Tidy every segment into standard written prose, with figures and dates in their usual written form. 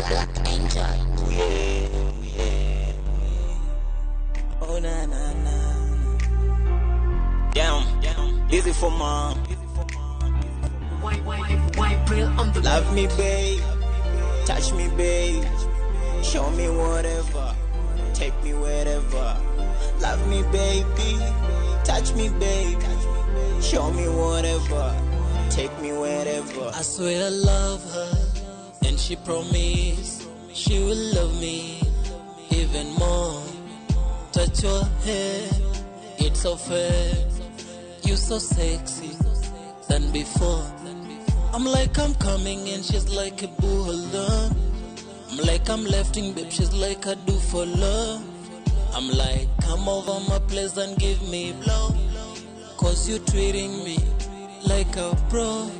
Black Angel. Yeah. Oh na na na. Damn, this is for mom. White Brill on the Love me, babe. Touch me, babe. Show me whatever. Take me wherever. Love me, baby. Touch me, babe. Show me whatever. Take me wherever. I swear I love her, and she promised she will love me even more. Touch your hair, it's so fair. You so sexy than before. I'm like I'm coming and she's like a boo, hold on. I'm like I'm lefting, babe, she's like I do for love. I'm like, come over my place and give me blow. Cause you treating me like a pro.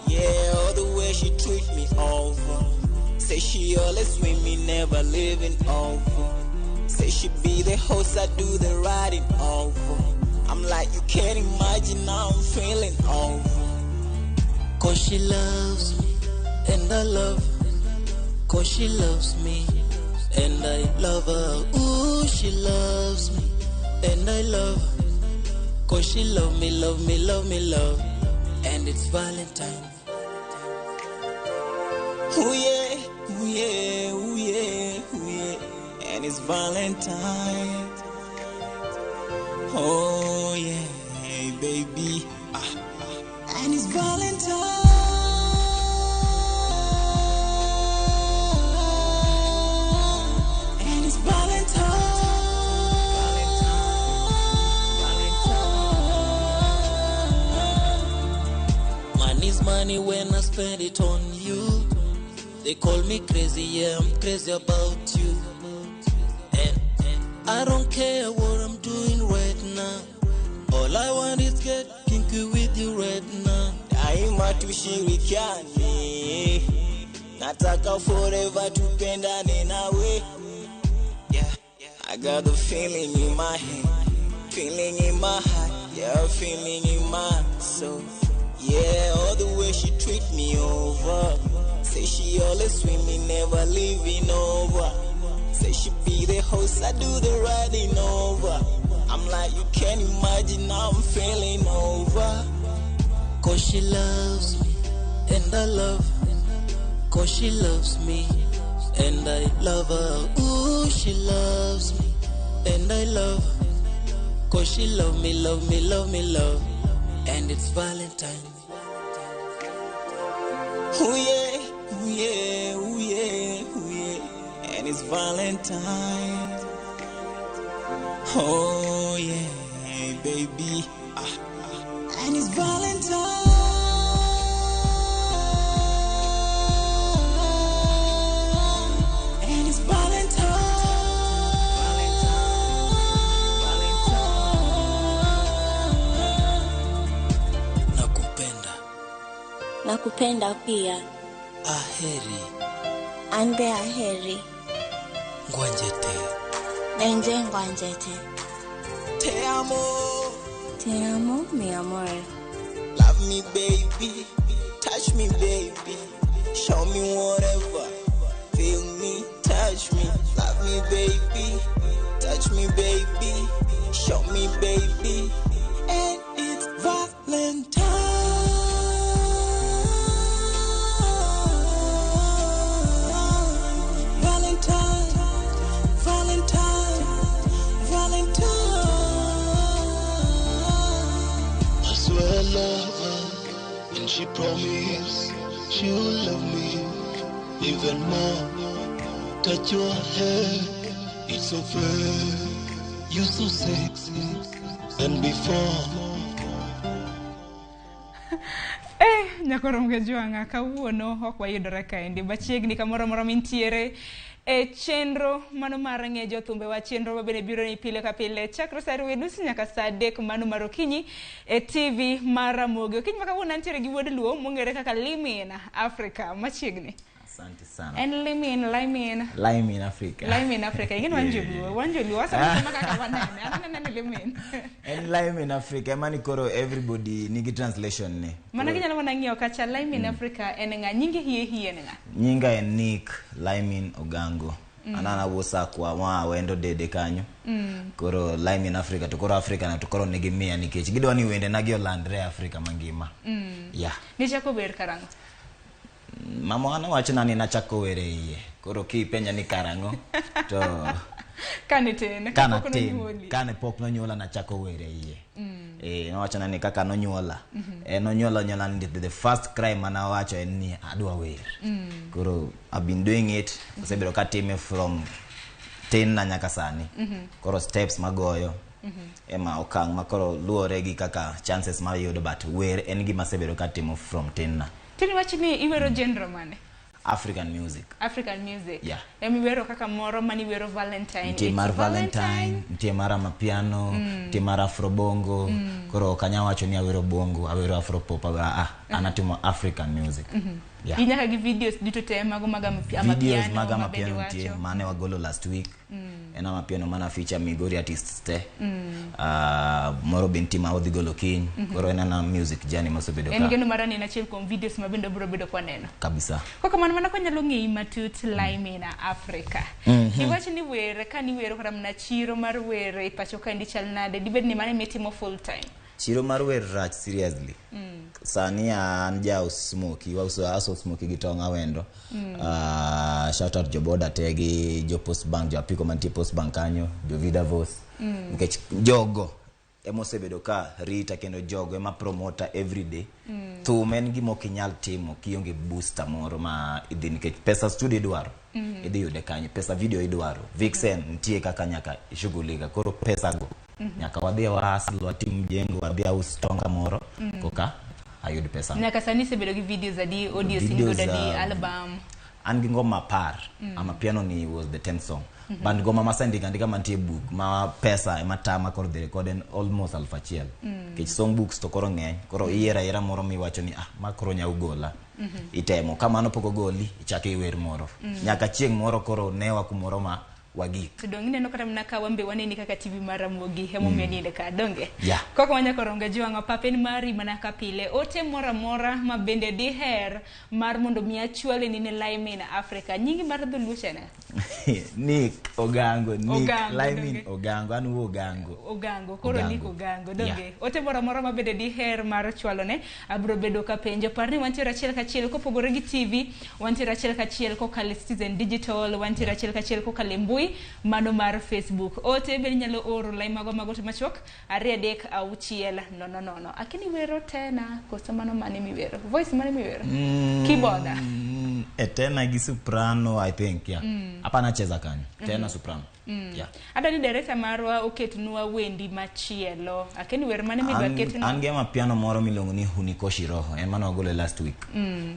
Yeah, all the way she treat me over. Say she always with me, never leaving over. Say she be the host, I do the riding over. I'm like, you can't imagine how I'm feeling over. Cause she loves me and I love her. Cause she loves me and I love her. Ooh, she loves me and I love her. Cause she love me, love me, love me, love. And it's Valentine. Ooh yeah, ooh yeah, ooh yeah, ooh yeah. And it's Valentine. Oh yeah, baby. Ah, ah. And it's Valentine. And it's Valentine. Money's money when I spend it on you. They call me crazy, yeah, I'm crazy about you. And I don't care what I'm doing right now. All I want is get kinky with you right now. Daima tushirikiane, nataka forever tupendane nawe. Yeah, I got the feeling in my head, feeling in my heart, yeah, feeling in my soul. Yeah, all the way she treat me over. Say she always with me, never leaving over. Say she be the host, I do the riding over. I'm like, you can't imagine how I'm feeling over. Cause she loves me and I love her. Cause she loves me and I love her. Ooh, she loves me and I love her. Cause she love me, love me, love me, love. And it's Valentine. Ooh yeah, ooh yeah, ooh yeah, ooh yeah. And it's Valentine. Oh yeah, baby. Ah, ah. And it's Valentine. And it's Valentine. Nakupenda. Nakupenda pia. Aheri. Anbe aheri. Ngwanjete. Nenje ngwanjete. Te amo. Te amo, mi amor. Love me, baby. Touch me, baby. Show me whatever. Feel me, touch me. Love me, baby. Touch me, baby. Show me, baby. And it's Valentine. Valentine. Valentine. Valentine. I swear I love her, and she promised she will love me even more. Touch your hair, it's so fair. You're so sexy than before. Eh, nyakoro mgejwang'a kawuono ok wayudore kaendi machiegni kamoro amora mintiere e chenro mano mar ng'e jothumbewa chenro mabende biro ni pile ka pile chakre saa ariyo gi nus nyaka saa adek mano mar okinyi e TV mar Ramogi. Okinyi ma kawuono antiere gi wuod Luo mong'ere kaka Limin Africa machiegni. Asante sana. En Limin, Limin. Lime in Africa. Lime in Africa. Ingin wanjoluo, wanjoluo. Wasema kaka wanene. Ananene ni Limin. En Lime in Africa. Emani koro everybody nigi translation ne. Mana ginyalo mana ng'iyo kacha Lime in Africa en ng'a nyinge hie hie en ng'a. Nyinga en Nick Limin Ogango. Anana wuosa kwa wa wendo dede kanyo. Koro Lime in Africa to koro Africa na to koro nigi miya nikech gidwa ni wende nagi olandre Africa mangima. Yeah. Nichako wer karang'o? Mama ana wacho ni nachako were iye. Koro kipenja ni karang'o to Kane tin, kana kapok tin nonyuoli. kane pok nonyuola nachako were iye. Nowacho ni kaka nonyuola. Nonyuola nyuola ni the first crime manawacho en ni adwa wer. Koro I've been doing it. Osebedo katime from tin na nyaka sani. Koro steps magoyo ema okang' ma koro luwore gi kaka chances mayudo, but wer en gima asebedo katimo from tin na. Tini wach ni iwero genre mane? African music. African music. Yeah. Emiwero kaka moro maniwero Valentine. Nitie It's mar Valentine, nitie mar amapiano, nitie mar afrobongo. Koro ok anyal wacho ni awero bongo, awero afropop, awero anatimo African music. Yeah. Gi nyaka gi videos duto te mago mag Videos amapiano mag ma bende amapiano nitie wacho. mane wagolo last week. En amapiano mana feature Migori artists te. Moro be nitie ma wadhi golo kiny. Koro en ana music journey mosebedo En ka geno mara ni en achiel kuom videos ma bende obiro bedo kwaneno. kabisa. Kokamano mana kwanyalo ng'eyi matut Lime in Africa. Iwacho ni wer kaniwero kata mana chiro mar wer e pacho kaendi chal nade? Dibed ni mano emitimo full time? Chiro mar wer rach seriously. Sani an jaus smoky, wauso aso smoky gi tong' awendo. Shout out jo boda te gi jo Post Bank, jo apiko mantie Post Bank kanyo, jo Vida Vos. Nikech jogo ema osebedo ka rita kendo jogo ema promota every day. Thum en gima ok inyal timo kionge booster moro ma idhi nikech pesa studio idwaro. Idhi yude kanye, pesa video idwaro. Vixen nitie kaka nyaka ishughulika. Koro pesa go nyaka wadhi wahustle, watim mjengo, wadhi aus tonga moro koka ayud pesa. Nyaka sani isebedo gi videos adi, audios in Videos, godo adi, album. An gi ngoma 10. Amapiano ni was the 10th song. But ngoma masendiko andika mantie e book ma pesa ema tama koro dhi record en almost 1000. Nikech song books to koro ng'eny. Koro iyiero ayiera moro miwacho ni ma koro nyalo gola. Itemo. Ka mano pok ogoli, ichako iwer moro. Nyaka chieng' moro koro newa kumoro ma wagik. To dong ineno kata mana ka wan be waneni kaka TV mar Ramogi emomiyo niende ka donge. Yeah. Kaka wanyako ronga jwang'o pap en mari mana ka pile. Ote moro amora ma bende diher mar mondo mi achwale ni ne Lime in Africa. Nyingi mar dholuo cha en ang'o? Nick Ogango, Nick Ogango, Lime donge. Ogango, an wuo Ogango. Ogango, koro Ogango. Nick Ogango, donge. Yeah. Ote moro amora ma bende diher mar chwalone, abiro bedo ka penjo. Par ni wantiere achiel kachiel kopogore gi TV, wantiere achiel kachiel kokalo e Citizen Digital, wantiere achiel kachiel kokalo e mbui mano mar Facebook. Ote bende inyalo oro lai mago mag ote machuok 2 3 6 0 0. Akini wero tena koso mano mane miwero? Voice mane miwero? Keyboard. Tena gi soprano I think, yeah. Hapana cheza kanyo. Tena soprano. Yeah. Adwa ni director marwa oketnwa wendi machielo. Akeni wer mane midwa ketnwa? An gi amapiano moro miluongo ni Hunikoshi Roho. En mane wagolo last week.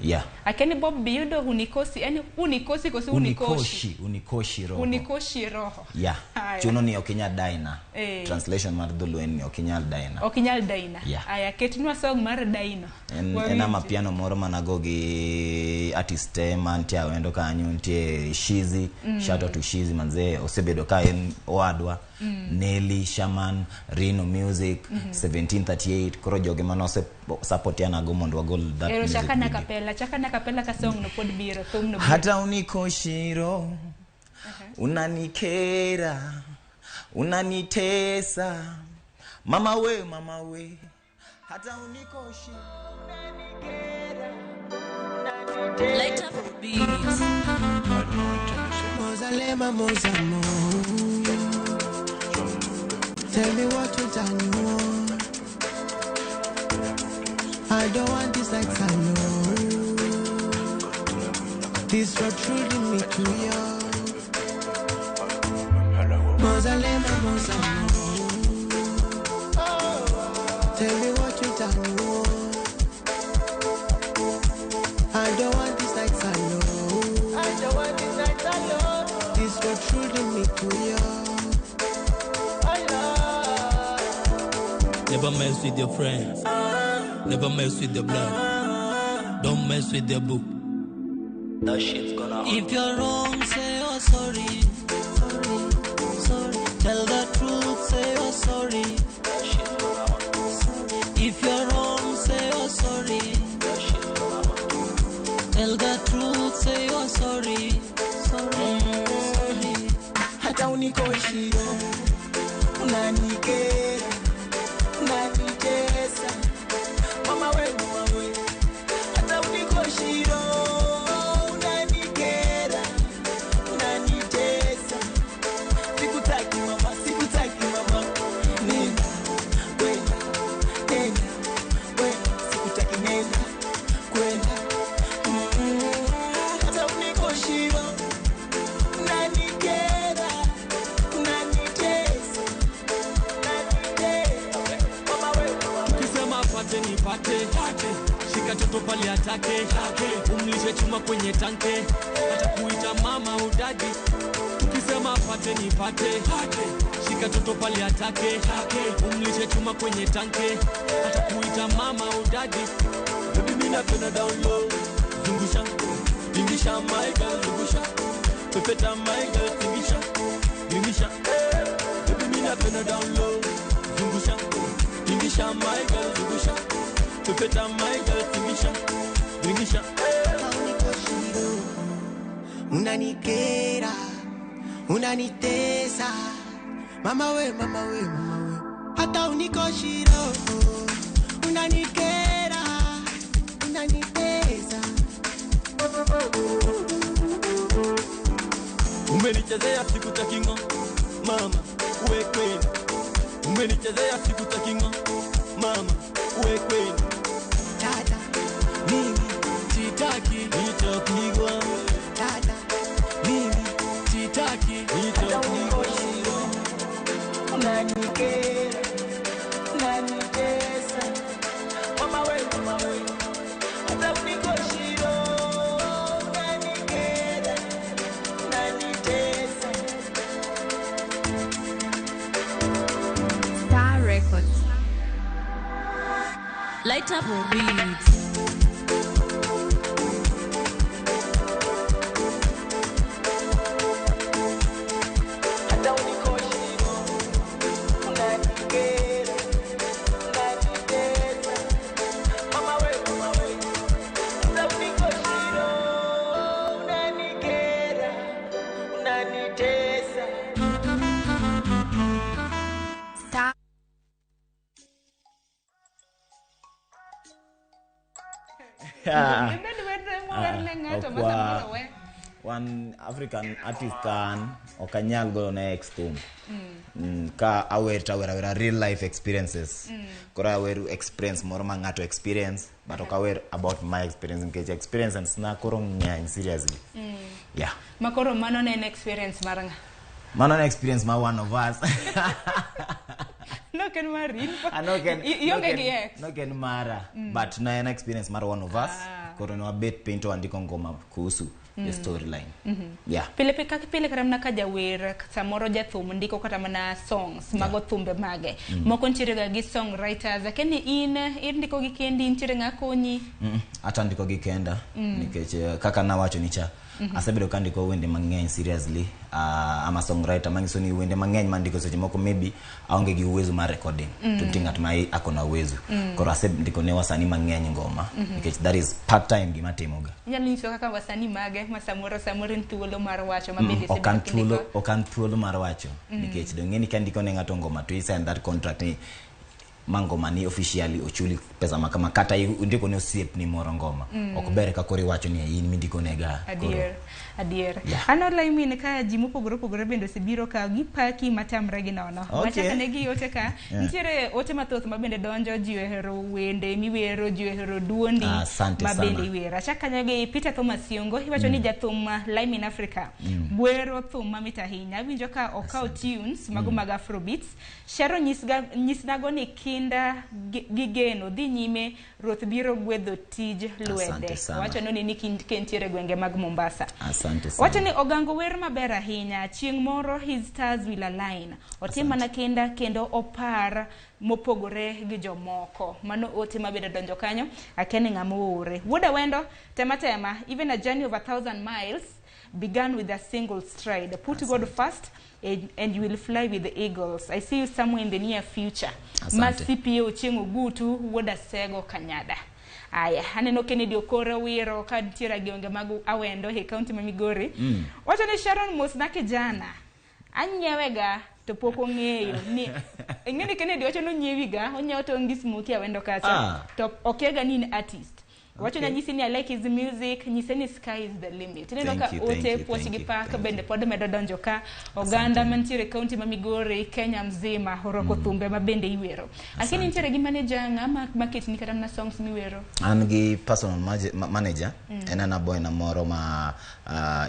Yeah. Akeni Bob biyudo hunikosi, yani unikosi koso unikoshi? Unikoshi, Unikoshi Roho. Unikoshi Roho. Yeah. Haya. Chuno ni ok inyal daina. Eh. Translation mar dholuo en ni ok inyal daina. Ok inyal daina. Yeah. Aya, ketnwa song mar daino. En, Wawinji. en amapiano moro manago gi artist te mantie awendo kanyo nitie Shizi. Shout out to Shizi manze osebedo ka en owadwa. Nelly Shaman, Rino Music, 1738 koro joge mane ose supportiana go mondo wagol that Ero music chaka na video. kapela, chaka na kapela ka song no pod biro, thum no biro. Hata unikoshiro unanikera unanitesa mama we mama we hata unikoshi Light up the beats. Mozalema, Mozamo. Tell me what you done want. I don't want this night alone. This road truly me too young. Mozalema, Mozamo. Tell me what you done want. I don't want this night alone. I don't want this night alone. This road truly me too young. Never mess with your friends. Never mess with the blood. Don't mess with the book. That shit's gonna If you're wrong, say you're sorry. Sorry, sorry. Tell the truth, say you're sorry. That shit's gonna If you're wrong, say you're sorry. That shit's gonna Tell the truth, say you're sorry. Sorry, sorry. Hata unikoshiro unanikera, unanitesa mama we, mama we. Hata unikoshiro unanikera, unanitesa. Sikutaki mama, sikutaki mama. Nenda kwenda, nenda kwenda, sikutaki, nenda kwenda. Hata unikoshiro unanikera, unanitesa, unanitesa. Mama we, mama we. Ukisema pate nipate, shika toto pale atake, umlishe chuma kwenye tanke, hata kuita mama udadi. Ukisema pate nipate, shika toto pale atake, umlishe chuma kwenye tanke, hata kuita mama udadi. Baby mimi napenda down low, zungusha, tingisha my girl, zungusha, pepeta my girl, tingisha, tingisha. Baby mimi napenda down low, zungusha, tingisha my girl, zungusha, pepeta my girl, tingisha, tingisha. Unanikera, unanitesa mama we, mama we, mama we. Hata unikoshiro unanikera, unanitesa. Umenichezea siku takingo mama uwe kweli, umenichezea siku takingo mama uwe kweli. Dada, Mimi sitaki nitapigwa, dada, mimi sitaki nitapigwa. unanikera, unanitesa mama we, mama we. Hata unikoshiro unanikera, unanitesa. Star Records. Light up beats. Hata unikoshiro unanikera, unanitesa mama we, mama we. Hata unikoshiro unanikera, unanitesa. Star. Ibed wer wer ne ng'ato ma Okwa- samoro we. Wan African artist kan ok anyal goyo ne ex thum. Ka awer to awer awera real life experiences. Koro awer experience moro ma ng'ato experience but ok awer about my experience nikech experiences na koro ng'eny seriously. Yeah. Makoro mano ne en experience mar ng'a? Mano ne experience ma one of us. Nok en mari. In Ah, nok en- Ionge nok gi en- ex. nok en mara but ne en experience mar one of us. Koro ne wabet piny to wandiko ngoma kuhusu the storyline. Yeah. Pile kaka pile kata mana ka jawer samoro jathum ndiko kata mana songs mago thumbe mage. Moko nitiere ga gi songwriters. Akia ni in indiko gi kendi nitiere ng'a konyi. Hata ndiko gi kenda nikech kaka nawacho ni cha asebedo ka andiko wende mang'eny seriously, ama songwriter manyiso ni wende mang'eny mandiko seche moko maybe aonge gi uwezo mar recording to nitie ng'at ma ako na uwezo, koro asendiko ne wasanii mang'eny ngoma nikech that is part time gima atimoga. Inyalo nyiso kaka wasanii mage ma samoro samoro in thuolo mar wacho ma bende Ok an isebedo kindiko? thuolo, ok an thuolo mar wacho nikech dong' ni ka ndiko ne ng'ato ngoma to i sign that contract ni ma ngoma ni officially ochuli pesa ma kama, kata indiko ne osiepni moro ngoma, ok ber ka koro iwacho ni in mindiko nega. Adier, adier. Yeah. An Olaimin ka ji mopogore opogore bende osebiro ka gipaki matamre gi nono. Okay. Wachak ane gi ote ka. Yeah. Nitiere ote mathoth ma bende donjo, ji ohero wende miwero, ji ohero duondi Asante ma bende sana. iwero. Achak kanyo gi Peter Thomas Siongo, iwacho ni jathum Laimin Africa wero thum mamit ahinya. Awinjo ka okawo tunes mago mag Afrobeats. Sharon nyisnago ni king kinda gi geno dhi nyime ruoth biro gwedho tij lwete. Wacho ni ni kintiere gwenge mag Mombasa. Asante sana. Wacho ni Ogango wer maber ahinya chieng' moro his stars will align. Otim mana kinda kendo opar mopogore gi jomoko. Mano ote mabende donjo kanyo akia ni ng'ama oore. Wuod Awendo tema tema even a journey of 1,000 miles began with a single stride. Put God first and you will fly with the eagles. I see you somewhere in the near future. Ma CPA Ochieng' Ogutu wuod Asego Kanyada. Aya, aneno Kennedy Okore wiro ka nitiere gwenge mag Awendo e kaunti ma Migori. Wacho ni Sharon mosna kijana. Anyiewega to pok ong'eyo ni ing'e ni Kennedy wacho ni onyiewiga onyiewo tong' gi smokie Awendo kacha to okiaga ni in artist. Wacho ni anyisi ni I like his music, nyise ni sky is the limit. Ineno ka ote puoch gi pak bende pod medo donjo ka oganda mantiere e kaunti ma Migori, Kenya mzima orwako thumbe ma bende iwero. Lakini nitiere gi manager ng'ama maketni kata mana songs miwero? An gi personal manager, en ana boy na moro ma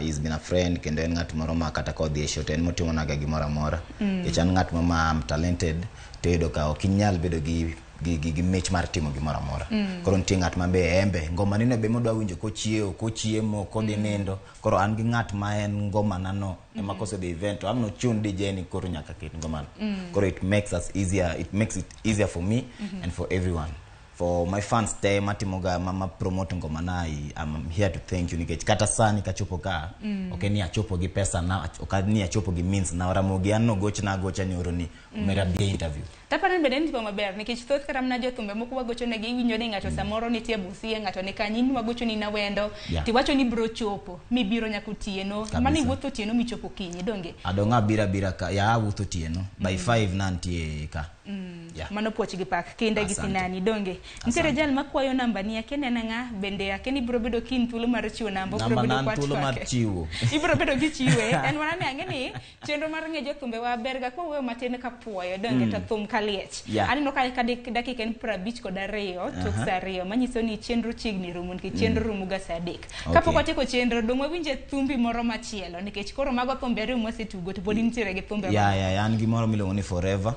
he's been a friend kendo en ng'at moro ma kata kodhi e show to en motimonaga gimoro amora. Nikech an ng'at ma am talented to iyudo ka ok inyal bedo gi gi mich mar timo gimoro amora. Koro nitie ng'at ma be embe ngoma nino be modwa winjo kochiewo, kochiemo, kodhi nindo. Koro an gi ng'at ma en ngoma na no ema kosedhi event to ang' nochun DJ ni koro nyaka ket ngomano. Koro it makes us easier, it makes it easier for me and for everyone. For my fans te matimoga ma promote ngoma na I'm here to thank you nikech kata sani kachopo ka ok ni achopo gi pesa na ok ni achopo gi means na Ramogi an nogochna agocha nyoro ni omera bi e interview. Taparo ni bende en tipo maber nikech thoth kata mana jothumbe moko wagochonegi iwinjo ni ng'ato samoro nitie Busia, ng'ato ni kanye, in wagochoni na Awendo tiwacho ni biro chopo mibiro nyaka otieno. Mano iwuotho otieno michopo okinyi donge? Adong' abiro abira ka ya awuotho otieno by 5 nantie ka. Yeah. Mano puoch gi pak kinda gi sinani donge. Nitiere jal makwayo namba ni akia ni en ang'a bende akia ni ibiro bedo kin thuolo mar chiwo namba obiro Namba bedo na an kwach thuolo mar kwake. chiwo. Ibiro bedo kichiwe en mana ni ang'e ni chenro mar ng'e jothumbe wa ber ga kwawuoyo matin ka puoyo donge to thum ka liech. Aneno ka dakika en 52 tok saa 2 manyiso ni chenro chiegni rumo nikech chenro rumo ga saa 3. Kapok watieko chenro dong' wawinje thumbi moro machielo nikech koro mago thumbe ariyo mwasetugo to pod nitiere gi thumbe Yeah, an gi moro miluongo ni Forever.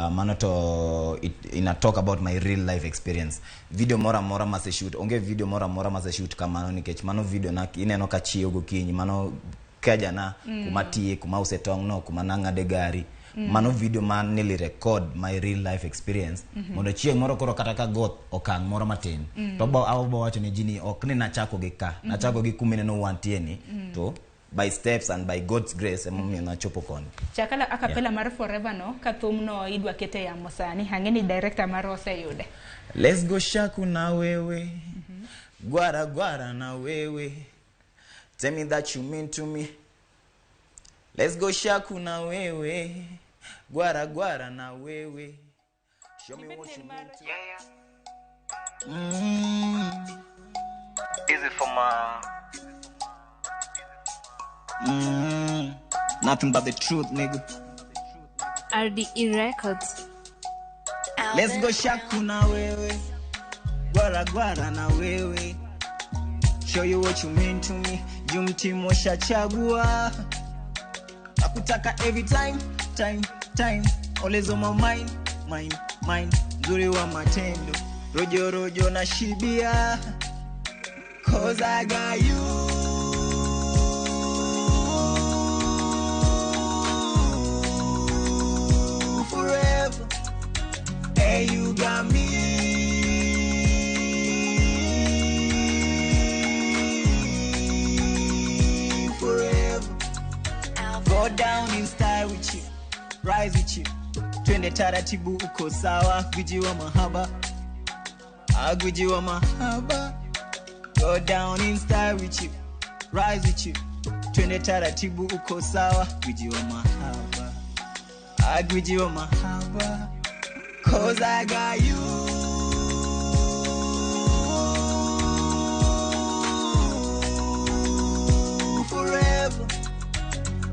Mano to ina talk about my real life experience. Video moro amora maseshoot, onge video moro amora maseshoot kamano nikech mano video na ineno ka chiewo gokinyi, mano keja na kuma tiye, kuma use tong' no, kuma nang'ade gari. Mano video ma nili record my real life experience mondo chieng' moro koro kata ka go okang' moro matin to abo wacho ne ji ni ok ni nachako gi ka, nachako gi kuma ineno wantie ni to by steps and by God's grace emomiyo nachopo koni. Chakala acapella mar Forever no ka thum no idwa kete yamo sani ang'e ni director marwa oseyude. Let's go shaku na wewe. Gwara gwara na wewe. Tell me that you mean to me. Let's go shaku na wewe. Gwara gwara na wewe. Show me what you mean to me. Easy for my Nothing but the truth, nigga. RDE Records. Let's go shaku na wewe. Gwara gwara na wewe. Show you what you mean to me. Juu mtimo shachagua. Nakutaka every time, time, time. Always on my mind, mind, mind. Nzuri wa matendo. Rojo rojo na shibia. 'Cause I got you. Forever. Hey, you got me. Forever. Go down in style with you, rise with you. Twende taratibu uko sawa, gwiji wa mahaba. Gwiji wa mahaba. Go down in style with you, rise with you. Twende taratibu uko sawa, gwiji wa mahaba. Gwiji wa mahaba. 'Cause I got you. Forever.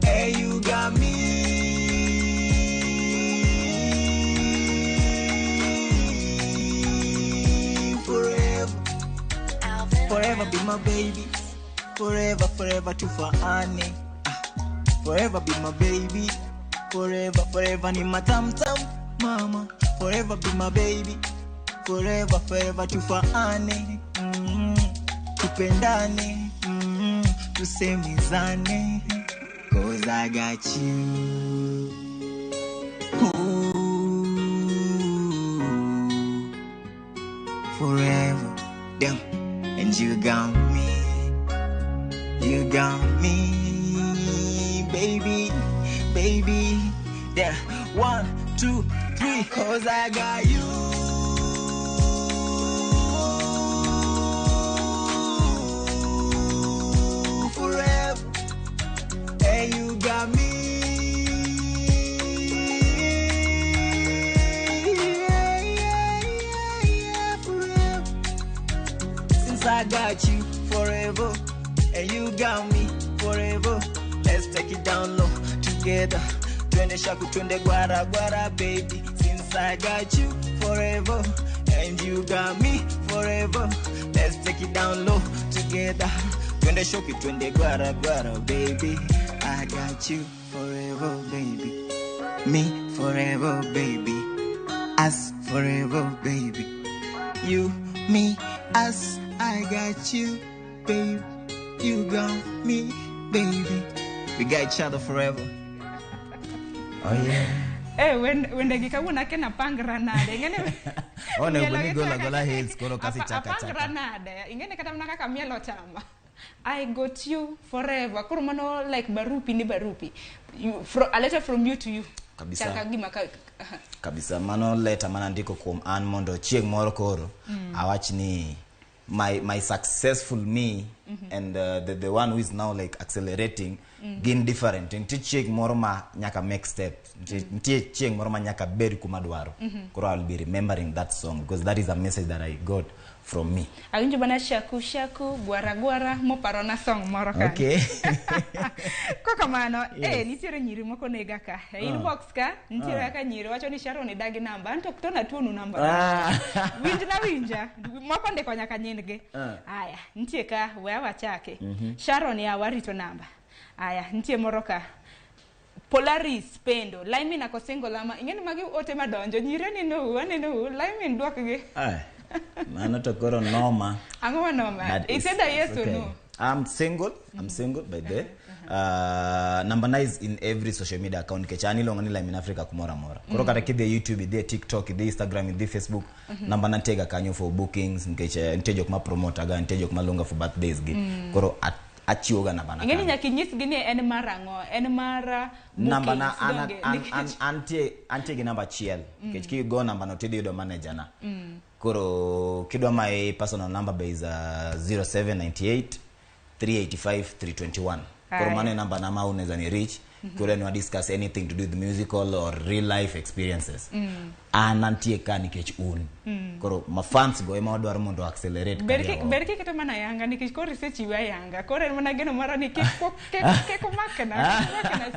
Hey, you got me. Forever. Forever be my baby. Forever, forever tufaane. Forever be my baby. Forever, forever ni matam tam mama. Forever be my baby. Forever, forever tufaane. Tupendane. Tusemezane. 'Cause I got you. Ooh, forever. Damn. And you got me. You got me, baby, baby. Yeah, 1, 2, 3. 'Cause I got you. Forever. And you got me. Yeah, yeah, yeah, yeah, forever. Since I got you forever. And you got me forever. Let's take it down low together. Twende shaku, twende gwara gwara, baby. Since I got you forever. And you got me forever. Let's take it down low together. Twende shoki, twende gwara gwara, baby. I got you forever, baby. Me forever, baby. Us forever, baby. You, me, us. I got you, baby. You got me, baby. We got each other forever. Oh yeah. Eh, wendegi kawuono akia napangra nade. Ing'eni Onego mielo ni gi gola chaka- gola heels koro kasi chaka chaka. Apangra nade. Ing'eni kata mana kaka mielo tama. I got you forever. Koro mano like barupi ni barupi. A letter from you to you. Kabisa. Chaka gima ka Kabisa mano letter mana ndiko kuom an mondo chieng' moro koro awach ni my successful me and the one who is now like accelerating gin different. Nitie chieng' moro ma nyaka make steps. Nitie chieng' moro ma nyaka bed kuma dwaro. Koro I'll be remembering that song because that is a message that I got from me. Awinjo mana shaku shaku gwara gwara moparona song moro kanyo. Okay. Kokamano, Yes. Nitiere nyiri moko nega ka. E inbox ka, nitiere kaka nyiri wacho ni Sharon idagi namba, anto to natuonu namba. Winj na winja, moko ndiko nyaka nying-gi. Aya, nitie ka, we awachake. Sharon ya warito namba. Aya, nitie moro ka. Polaris Pendo, Laimin ako single ama, ing'eni magi ote madonjo, nyiri aneno u, aneno u, Laimin duokgi. Ai, mano to koro noma. Ang'o manoma? But It's either yes it's or okay. no. I'm single. I'm single by the number 9 is in every social media account. Nikech an iluongo ni Laimin Africa kumoro amora. Koro kata kidhi e YouTube, idhi e TikTok, idhi e Instagram, idhi e Facebook, namba na ntiega kanyo for bookings nikech nitie jok ma promote ga, nitie jok ma luonga for birthdays gi. Koro achiwo ga namba na Ing'eni kanyo. nyaka inyisgi ni en mar ang'o, en mar Namba na bookings, an, donge? an, Nikech- an, antie gi namba achiel. Nikech kigo namba no tidhi yudo manager na. Koro kidwa my personal number be is 0798 385 321. Koro Aya. mano e namba na ma unaweza ni reach. Koro ni wa discuss anything to do with musical or real life experiences. An antie ka nikech un. Koro ma fans go ema wadwaro mondo accelerate Ber career wa. ber kiketo mana yanga nikech koro isechiwe ayanga koro en mana geno mara ni kik kik omakna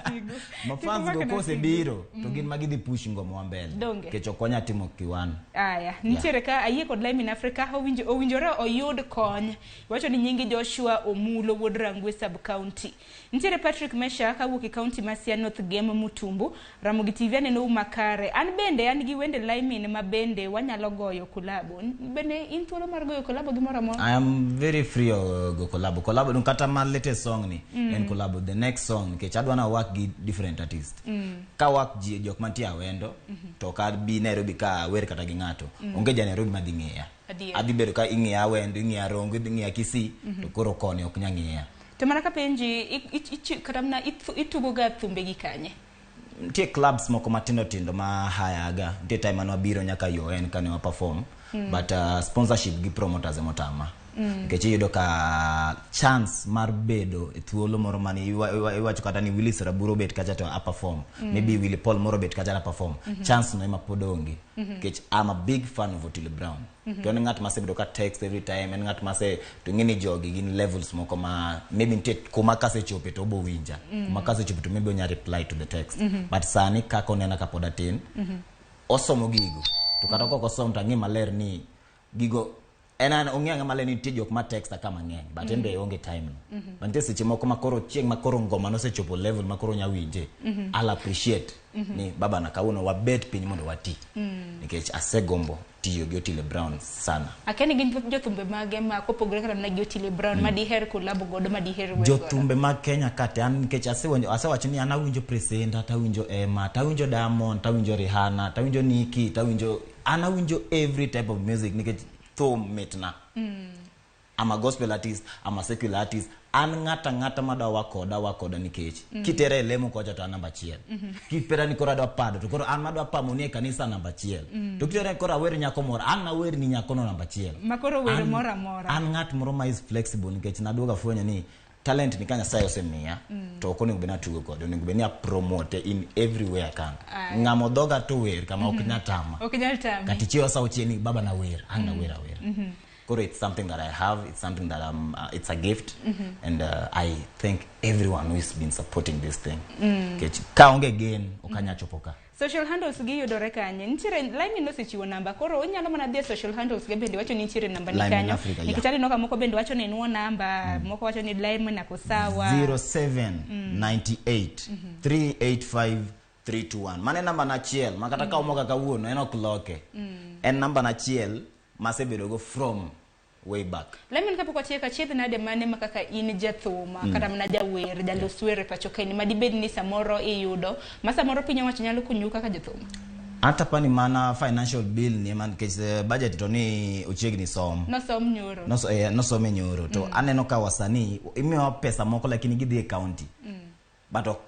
sigu. Ma Kik fans go omakna sigu. kosebiro to gin ma gidhi push ngoma wa mbele. Donge. Nikech ok wanyal timo kiwan. Aya, nitiere ka ayie kod Laimin Africa owinjore oyud kony. Iwacho ni nyingi Joshua Omulo wuod Rangwe sub county. Nitiere Patrick Mesha kawuok e county ma Siaya North Gem Mutumbu. Ramogi TV aneno makare. An bende an gi wende Laimin ma bende wanyalo goyo kolabo. Bende in thuolo mar goyo kolabo gimoro amora? I am very free go collabo. Collabo dun kata ma latest song ni en collabo. The next song nikech adwa na work gi different artist. Ka work ji jok mantie awendo to ka bi Nairobi ka wer kata gi ng'ato. Onge ja Nairobi madhi ng'iya. Adier. Adhi bedo ka ing'iya Awendo, ing'iya Rongo, ing'iya Kisii to koro koni ok nya ng'iya. To mana kapenji kata mana itugo ga thumbe gi kanye? Nitie clubs moko matindo tindo ma hayaga. Nitie time mane wabiro nyaka UN kane wa perform. But sponsorship gi promoters emotama. Nikech iyudo ka chance mar bedo e thuolo moro mane iwacho kata ni Willis Raburu obet kacha to a perform. Maybe Willy Paul moro obet kacha to a perform. Chance no ema pod onge. Nikech I'm a big fan of Otile Brown. To en ng'at masebedo ka text every time, en ng'at mase to ing'e ni jogi gin levels moko ma maybe nitie kuma kasechope to obo winja. Kuma kasechope to maybe onya reply to the text. But sani kaka onena kapod atin, osomo gigo. To kata kok osom to ang'e maler ni gigo En an ong'e ang'e maler ni nitie jok ma texta ka mang'eny, but en be onge time no. But nitie seche moko ma koro chieng' ma koro ngoma nosechopo level ma koro nya winje, I'll appreciate ni baba na kawuono wabet piny mondo wati. Nikech asegombo tiyo gi Otile Brown sana. Akia ni gin jothumbe mage ma kopogore kata mana gi Otile Brown ma diher collabo godo, ma diher wer godo. Jothumbe mag Kenya ka te an nikech asewinjo asewacho ni an awinjo Presenter, tawinjo Emma, tawinjo Diamond, tawinjo Rihanna, tawinjo Nicki, tawinjo an awinjo every type of music nikech thum mitna. I'm a gospel artist, I'm a secular artist. An ng'ata ng'ata madwa wakoda wakoda nikech kitera e lemo kocha to an namba achiel. Kipera ni koro adwa pado to koro an madwa pamo ni e kanisa namba achiel. To kitera ni koro awer nyako moro, an nawer ni nyako no namba achiel. Ma koro wer moro amora. An ng'at moro ma is flexible nikech naduogo afwenyo ni talent ni ka Nyasaye osemiya to ok onego bed ni atugo kode, onego bed ni apromote in every way I can. Ng'amo dhoga to wer kama ok nyal tama. Ok nyal tami. Kata ichiewa sa auchiel ni baba na wer, an nawer awer. Koro it's something that I have, it's something that I'm, it's a gift and I thank everyone who has been supporting this thing. Nikech ka onge gen, ok anyal chopo ka. Social handles gi yudore kanye? Nitiere Laimin nosechiwo namba, koro inyalo mana dhi e social handles ge bende wacho ni nitiere namba ni Laimin kanyo. Africa, yeah. Nikech aneno ka moko bende wacho ni nuo namba, moko wacho ni Laimin ako sawa. 0798 385 321. Mano e namba na achiel ma kata ka omoka kawuono en ok loke. En namba na achiel masebedogo from way back. Laimin kapok watieko, achiedh nade mane ma kaka in jathum kata mana jawer, jalos wer e pacho kae ma dibed ni samoro iyudo ma samoro piny owacho nyalo konyou kaka jothum? Ata pani mana financial bill ni ema nikech budget to ni ochiegni som. Nosom nyoro. Nosome nyoro to aneno ka wasanii imiyowa pesa moko lakini gidhi e county. But ok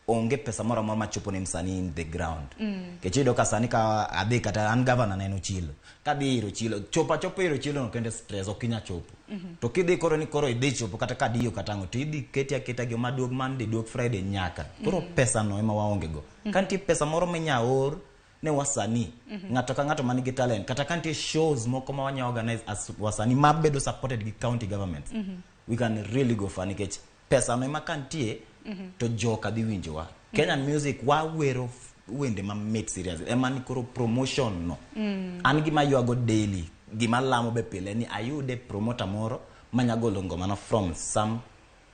onge pesa moro amora machopo ne msanii in the ground. Nikech iyudo ka sani ka adhi kata an governor na en Ochilo. Kadhi ir Ochilo, chopo achopa ir Ochilo no kende stress ok inyal chopo. To kidhi koro ni koro idhi chopo kata kadiyo kata ang'o to idhi keti aketa gi maduog Monday duog Friday nyaka. Koro pesa no ema waonge go. Ka nitie pesa moro minya or ne wasanii, ng'ato ka ng'ato man gi talent, kata ka nitie shows moko ma wanya organize as wasanii mabedo supported gi county governments, we can really go far nikech pesa no ema ka nitie to joka dhi winjowa. Kenyan music wawero wende mamit serious ema ni koro promotion no. An gima ywago daily, gima lamo be pile ni ayude promoter moro manya golo ngomana from some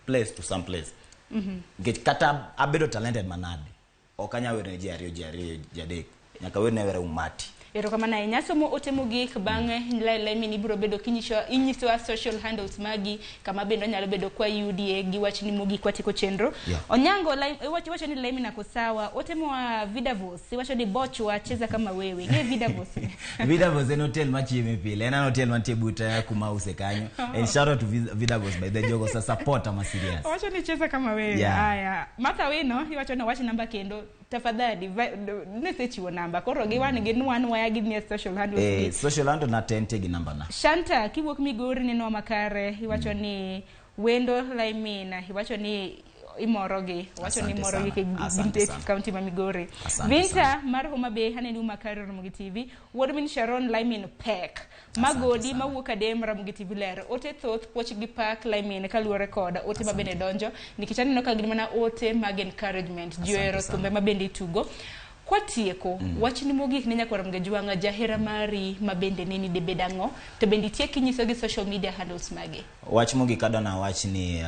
place to some place. Nikech kata abedo talented manade, ok anyal wero ne ji ariyo, ji ariyo, ji adek. Nyaka wer ne awera umati. Erokamano ahinya. Somo ote mogik bang'e Laimin ibiro bedo kinyisowa social handles magi kama bende onyalo bedo kwa yudie gi wachni mogik watieko chenro. Onyango iwacho ni Laimin ako sawa. Ote moa Vidavos iwacho ni bochwa cheza kama wewe. Ing'e Vidavos? Vidavos en hotel machieme pile. En an hotel mantie but kuma use kanyo. And shout out to Vidavos by the jogo sa support ama serious. Owacho ni cheza kama wewe. Haya. Martha Wino iwacho ni wach namba kendo tafadhali nesechiwo namba koro giwan gin waya gi nie social handles. Social handle na tente gi namba na. Shanta kiwuok Migori neno makare iwacho ni wendo Laimin iwacho ni imorogi wacho ni imorogi ke gintie county ma Migori. Vinta mar Homa Bay aneno makare Ramogi TV. Wuod min Sharon Laimin pek. Magodi mawuok Adem Ramogi TV ler. Ote thoth puoch gi pak Laimin kaluwore kod ote ma bende donjo nikech aneno ka gin mana ote mag encouragement. Ji ohero thumbe ma bende itugo. Kwatieko, wachni mogik ne nyakwar Mgejwang'a jahera mari ma bende neni debed ang'o to bende itiek kinyiso gi social media handles mage. Wach mogik adwa na wach ni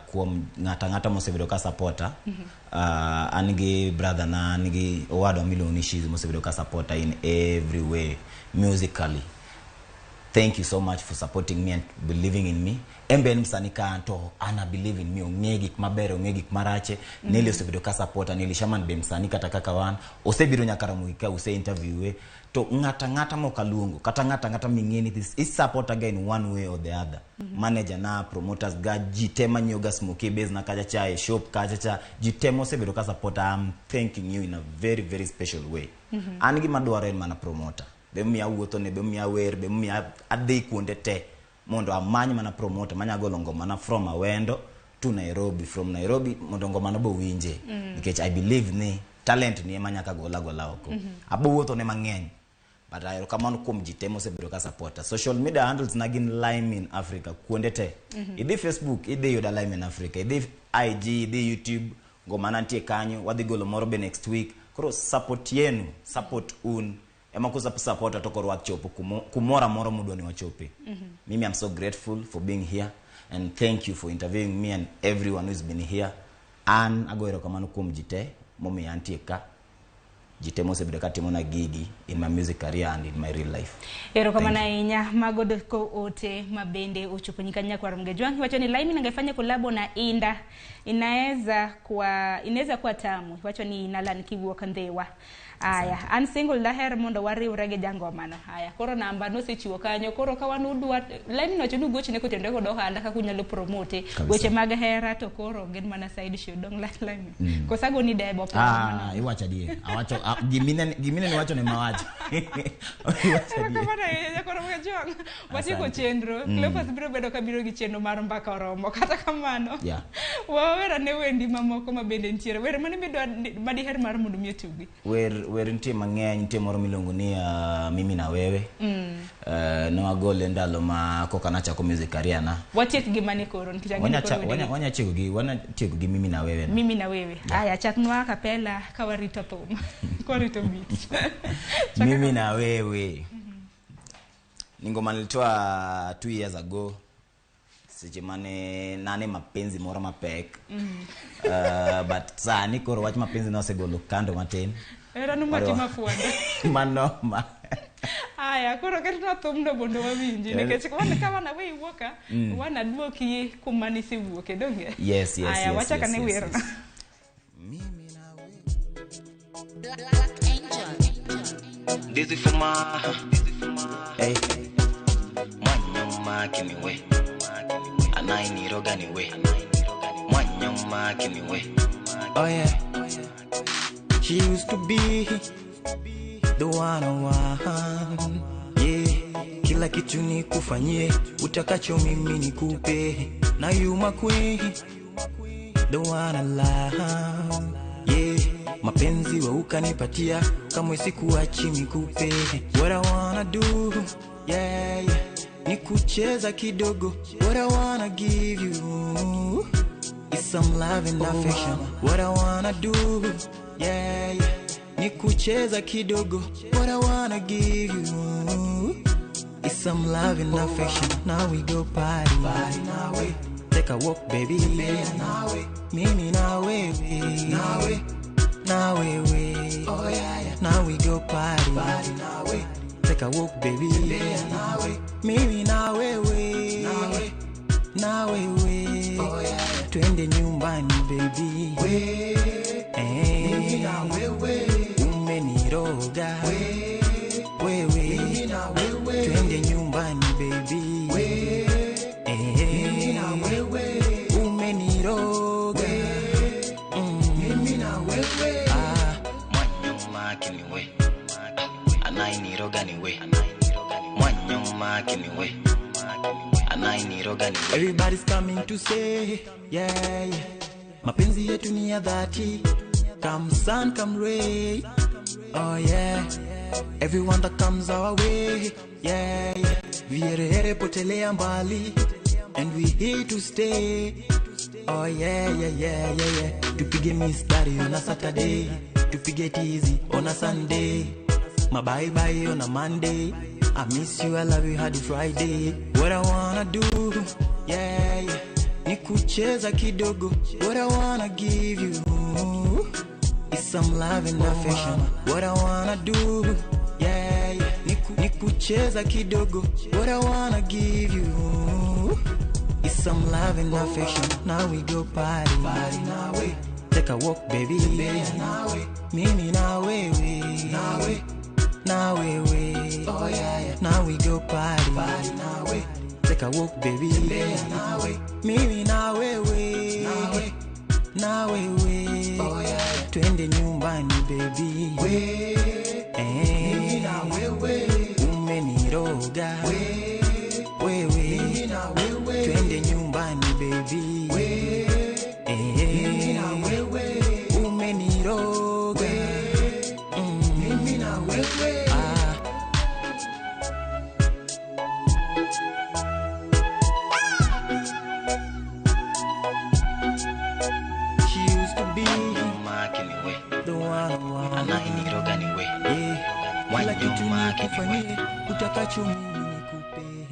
kuom ng'ata ng'ata mosebedo ka supporter, an gi brother na an gi owadwa miluongo ni Shiz mosebedo ka supporter in every way musically. Thank you so much for supporting me and believing in me. En be en msanii ka an to ana believe in me, ong'e gik maber, ong'e gik marache. Nelly osebedo ka supporter, Nelly Shaman be msanii kata kaka wan. Osebiro nyaka Ramogi ka use interview To ng'ata ng'ata mok aluongo, kata ng'ata ng'ata ming'e ni this is supporter ga in one way or the other. Manager na, promoters ga, ji te manyiewo ga smoky base na kacha cha, e shop kacha cha, ji te mosebedo ka supporter, I'm thanking you in a very very special way. An gima dwaro en mana promoter. Be miya wuotho ne, be miya wer, be miya adhi kuonde te mondo amany mana promoter manya golo ngomana from Awendo to Nairobi, from Nairobi mondo ngomano bo winje. Nikech I believe ni talent ni ema nyaka gola gola oko. Abo wuotho ne mang'eny. But erokamano kuom ji te mosebedo ka supporter. Social media handles na gin Laimin Africa kuonde te. Idhi Facebook, idhi yuda Laimin Africa. Idhi IG, idhi YouTube, ngomana nitie kanyo, wadhi golo moro be next week. Koro support yenu, support un Ema kusa support to koro wachopo kumoro amora mudwa ni wachope. Mimi I'm so grateful for being here and thank you for interviewing me and everyone who's been here. An ago erokamano kuom ji te momiyo antie ka. Ji te mosebedo ka timona gigi in my music career and in my real life. Erokamano ahinya. Mago doko ote mabende ochopo nyika nyakwar Mgejwang. Iwacho ni Laimi nangefanya kolabo na Inda inaweza kuwa tamu. Iwacho ni Nalan kiwuok Ndhiwa. Aya, an single, daher mondo wariwre gi jangomano. Aya, koro namba nosechiwo kanyo. Koro ka wan udwa Laimi nowacho ni ugochne kotenore kod ohala kaka unyalo promote Kabisa. Weche mag hera to koro gin mana side show dong Laimi. Koso agoni debo. Ah, iwacho adier. Awacho ah, gimine niwacho ne mawacho. Iwacho adier. Erokamano ahinya nyakwar Mgejwang. Watieko Asante. chenro. Cleophas biro bedo ka biro gi chenro mar mbaka oromo. Kata kamano, Yeah. wawer ane wendi mamoko ma bende nitiere. Wer mane midwa madiher mar mondo mi otugi? Wer nitie mang'eny. Nitie moro miluongo ni mimi na wewe. Ne wagole ndalo ma koka nachako music career na. Watiek gi mane koro nikech ang'e ni koro wendegi- Wanya tieko gi mimi na wewe no. Mimi na wewe. Aya, chaknwa a cappella ka warito thum. Ka warito beat. Chaka. Mimi na wewe ni ngoma nilitoa 2 years ago seche mane nane mapenzi moro mapek. But sani koro wach mapenzi nosegolo kando matin. Era nomaki mafuanda. Manoma. Aya, koro ketnwa thumno mondo wawinji nikech wan ka wana we iwuok ka, wanaduoki kuma nisewuoke donge? Yes. Aya, yes, wachak yes, ane yes, werno. Yes. Black Angel. This is for my Hey. Mwanyama kiniwe anainiroga niwe mwanyama kiniwe. Oh yeah. She used to be the one on one. Yeah. Kila kitu nikufanyie, utakacho mimi nikupe. Now you my queen, the one I love. Yeah. Mapenzi wa ukanipatia, kamwe sikuachi nikupe. What I wanna do, yeah. Ni kucheza kidogo. What I wanna give you is some love and affection. What I wanna do, yeah. Ni kucheza kidogo. What I wanna give you is some love and affection. Now we go party, party now we take a walk, baby. Nawe, mimi na wewe, nawe, na wewe. Oh yeah. Now we go party, party now we take a walk, baby. Nawe, mimi na wewe, nawe, na wewe. Oh yeah. Twende nyumbani, baby. We, eh, mimi na wewe. Umeniroga we, wewe. Mimi na wewe. Twende nyumbani, baby. We, eh, mimi na wewe. Umeniroga mimi na wewe. Ah. Mwanyama kiniwe anainiroga niwe mwanyama kiniwe anainiroga niwe. Everybody's coming to say, yeah. Mapenzi yetu ni ya dhati. Come sun, come rain. Oh yeah. Everyone that comes our way, yeah. Viherehere potelea mbali. And we here to stay. Oh yeah. Tupige mistari on a Saturday. Tupige tizi on a Sunday. My bye bye on a Monday. I miss you, I love you hadi Friday. What I wanna do, yeah. Ni kucheza kidogo. What I wanna give you is some love and affection. What I wanna do, yeah. Ni kucheza kidogo. What I wanna give you is some love and affection. Now we go party, party now we take a walk, baby. Nawe, mimi na wewe, nawe, na wewe. Oh yeah. Now we go party, party now we take a walk, baby. Nawe, mimi na wewe, nawe, na wewe. Oh yeah. Twende nyumbani, baby. We, eh, mimi na wewe. Umeniroga we, wewe. Mimi na wewe. Twende nyumbani, baby. We, eh, mimi na wewe. Umeniroga mimi na wewe. Ah. She used to be Mwanyama kiniwe the one I want. anainiroga niwe Yeah. Kila kitu nikufanyie, utakacho mimi nikupe.